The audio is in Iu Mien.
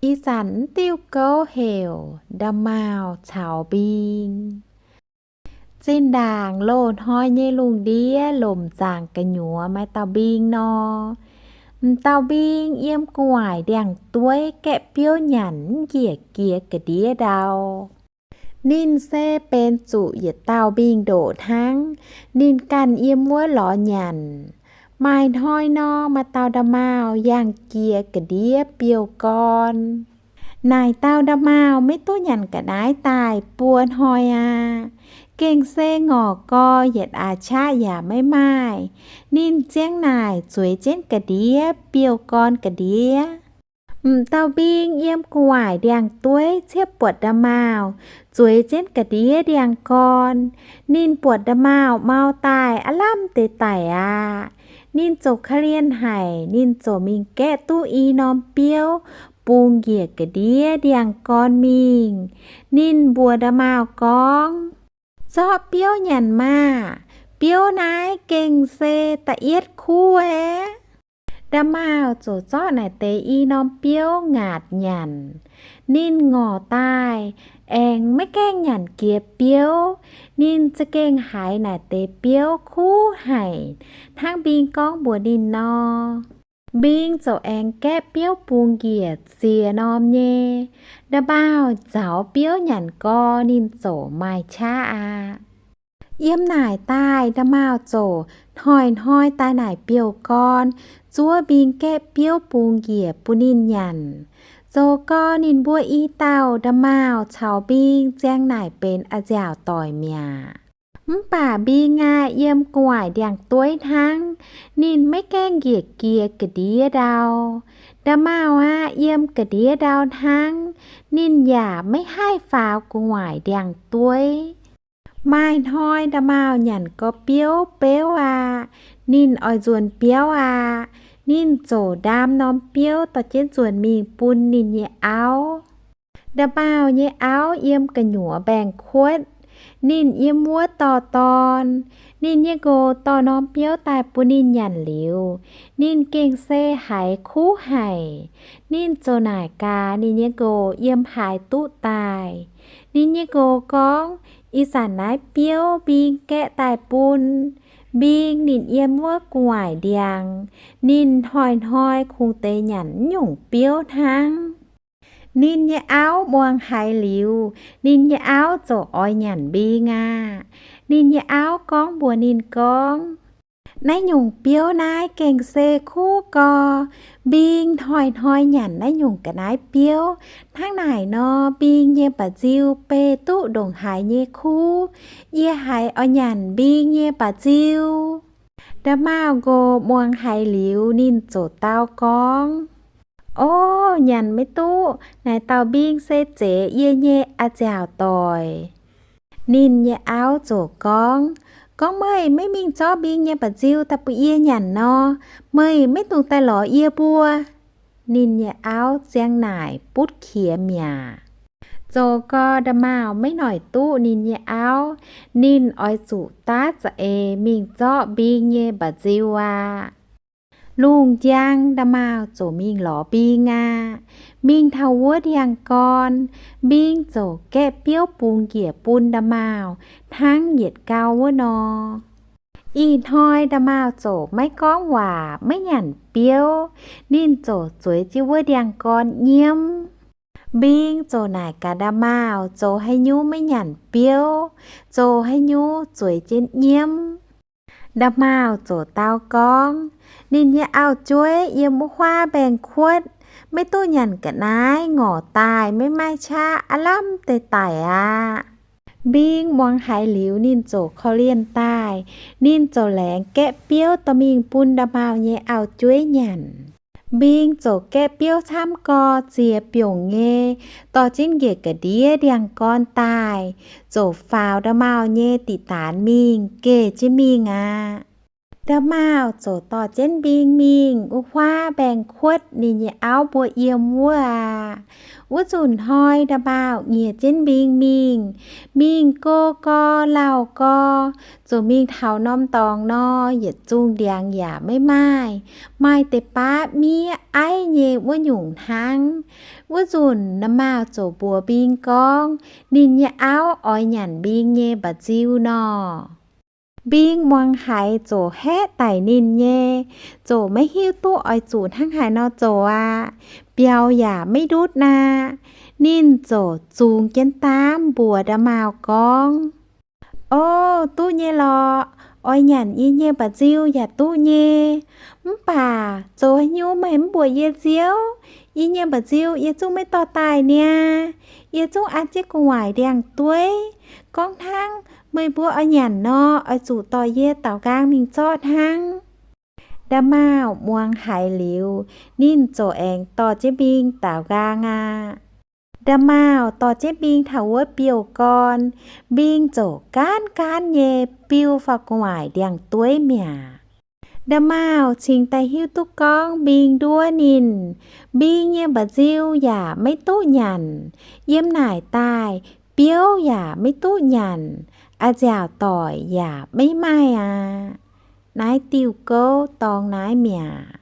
Ih zanc m'diuh gouv heuc Nda'maauh caux Mbing. Zinh ndaangc loz-hnoi nyei lungh ndiev lomc zaangc gu'nyuoz maaih dauh Mbing nor. M'dauh Mbing yiem gu'nguaaic ndiangx-dueiv gaeqv biouv nyanc mv njiec jiex ga'ndiev ndau. Ninh se benx zuqc yietc dauh mbing-ndoqc hnangv. Ninh ganh yiem wuov lorz nyanc. Maaih hnoi nor, maaih dauh nda'maauh yangh jiex ga'ndiev biouv gorn. Naaic dauh nda'maauh maiv duqv nyanc ga'naaiv daaih buo hnoi aqv. Gengh se ngorc gor yietc a'qaqv yaac maiv maaih. Ninh ziang naaic zueiz jienv ga'ndiev biouv gorn ga'ndiev. M'dauh Mbing yiem gu'nguaaic ndiangx-dueiv ciev buatc nda'maauh zueiz jienv ga'ndiev ndiangx-gorn. Ninh buatc nda'maauh mau daaih aav lamh deix daic aqv. Ninh ziouc korv-lienh haic. Ninh ziouc mingh gaeqv duqv i norm biouv bungx njiec ga'ndiev ndiangx-gorn mingh. Ninh mbuox nda'maauh gorngv, Zorqv biouv nyanc maah! Biouv naaiv gengh se da'yietv kuv aqv. Nda'maauh ziouc zorqv naaic deix i norm biouv ngaatc nyanc. Ninh ngorc daaih aengx maiv gaengh nyanc jiex biouv. Ninh za'gengh haiz naaic deix biouv kuv haic, hnangv Mbing gorngv mbuox ninh nor. Mbing ziouc aengx gaeqv biouv bungx njiec ziex norm nyei. Nda'maauh nzaaux biouv nyanc gau, ninh ziouc maaih qaqv aqv. Yiem naaic daaih nda'maauh ziouc hnoi-hnoi daaih naaic biouv gorn zuov Mbing gaeqv biouv bungx njiec bun ninh nyanc. Zoux gau ninh mbuo i dauh nda'maauh caux Mbing ziang naaic benx a'nziaauc doic mi'aqv. Mv baac Mbing aqv, yiem gu'nguaaic ndiangx-dueiv hnangv. Ninh maiv gaengh njiec jiex ga'ndiev ndau. Nda'maauh aqv, yiem ga'ndiev ndau hnangv. Ninh yaac maiv haih faaux gu'nguaaic ndiangx-dueiv. Maaih hnoi nda'maauh nyanc gau biouv beuv aqv. Ninh oix nzuonx biauv aqv. Ninh ziouc ndaam norm biouv dorh jienv nzuonx mingh bun ninh nyei auv. Nda'maauh nyei auv yiem gu'nyuoz mbaengx-kuotv. Ninh yiem wuov dorh dorn. Ninh nyei nqox dorh norm biouv daaih bun ninh nyanc liuz, ninh gengh se haiz kuv haic. Ninh ziouc naaic gaax ninh nyei nqox yiem haaix duqv daaih. Ninh nyei nqox gorngv, Ih zanc naaiv biouv Mbing gaeqv daaih bun. Mbing ninh yiem wuov gu'nguaaic ndiangx. Ninh hnoi-hnoi kungx deix nyanc naaiv nyungc biouv hnangv. Ninh nyei auv muangx haiz liuz, ninh nyei auv ziouc oix nyanc Mbing aqv. Ninh nyei auv gorngv mbuox ninh gorngv, Naaiv nyungc biouv naaiv gengh se kuv gau. Mbing hnoi-hnoi nyanc naaiv nyungc ga'naaiv biouv. Hnangv naaic nor, Mbing nyei mba'nziu beiv duqv ndongc haaix nyei kuv. Yie haiz oix nyanc Mbing nyei mba'nziu. Nda'maauh nqox muangx haiz liuz, ninh ziouc dau gorngv, O, nyanc maiv duqv. Naaic dauh Mbing se zeiz yie nyei a'nziaauc doic. Ninh nyei auv ziouc gorngv, Gorngv meih maiv mingh zorqv Mbing nyei mba'nziu daaih bun yie nyanc nor, meih maiv dungx daaih lorz yie mbuo. Ninh nyei auv ziang naaic butv qiex mi'aqv. Zoux gau nda'maauh maiv noic duqv ninh nyei auv. Ninh oix zuqc daav za'eix mingh zorqv Mbing nyei mba'nziu aqv. Lungh njang nda'maauh ziouc mingh lorz Mbing aqv. Mingh taux wuov ndiangx-gorn, Mbing ziouc gaeqv biouv bungx njiec bun nda'maauh hnangv yietc gau wuov nor. Ih hnoi nda'maauh ziouc maiv gorngv waac, maiv nyanc biouv. Ninh ziouc zueiz jienv wuov ndiangx-gorn nyiemv. Mbing ziouc naaic gaax nda'maauh zoux haaix nyungc maiv nyanc biouv, zoux haaix nyungc zueiz jienv nyiemv. Nda'maauh ziouc dau gorngv, Ninh nyei auv-jueiv yiem wuov huaav mbaengx-kuotv, maiv duqv nyanc ga'naaiv, ngorc daaih maiv maaih qaqv, aav lamh deix daic aqv. Mbing muangx haiz liuz ninh ziouc korv-lienh daaih. Ninh ziouc laengz gaeqv biouv dorh mingh bun nda'maauh nyei auv-jueiv nyanc. Mbing ziouc gaeqv biouv camv gorx ziex biongc nyei, dorh jienv njiec ga'ndiev ndiangx-gorn daaih, ziouc faaux nda'maauh nyei diqc daanx mingh, geh jienv mingh aqv. Nda'maauh ziouc dorh jienv Mbing mingh wuov huaav mbaengx-kuotv ninh nyei auv mbuo yiem wuov aqv. Wuov nzunc hnoi nda'maauh nyiec jienv Mbing mingh. Mingh go gor lauh gor, ziouc mingh taux norm dorngx nor, yietc zungh ndiangx yaac maiv maaih. Maaih deix baav miev aiv nyei wuov nyungc hnangv. Wuov nzunc nda'maauh ziouc mbuox Mbing gorngv, ninh nyei auv oix nyanc Mbing nyei mba'nziu nor. Mbing muangx haiz ziouc haeqv daic ninh nyei, ziouc maiv hiuv duqv oix zuqc hnangv haaix nor zoux aqv. Biaux yaac maiv ndutv aqv. Ninh ziouc zungx jienv daamv mbuox nda'maauh gorngv, O, duqv nyei lorqc. Oix nyanc yie nyei mba'nziu yaac duqv nyei. Mv baac zoux haaix nyungc meih mv mbuox yie nziouv? Yie nyei mba'nziu yie zungv maiv dorh daaih niaa. Yie zungv an jienv gu'nguaaic ndiangx-dueiv. Gorngv hnangv meih mbuo oix nyanc nor, oix zuqc dorh yie daaux nqaang mingh zorqv hnangv. Nda'maauh muangx haiz liuz, ninh ziouc aengx dorh jienv Mbing daaux nqaang aqv. Nda'maauh dorh jienv Mbing taux wuov biouv gorn, Mbing ziouc gaanv gaanv nyei biu faaux gu'nguaaic ndiangx-dueiv mi'aqv. Nda'maauh cingx daaih hiuv duqv gorngv Mbing nduov ninh. Mbing nyei mba'nziu yaac maiv duqv nyanc. Yiem naaic daaih biouv yaac maiv duqv nyanc. A'nziaauc doic yaac maiv maaih aqv. Naaiv diuh gouv dorngx naaiv mi'aqv.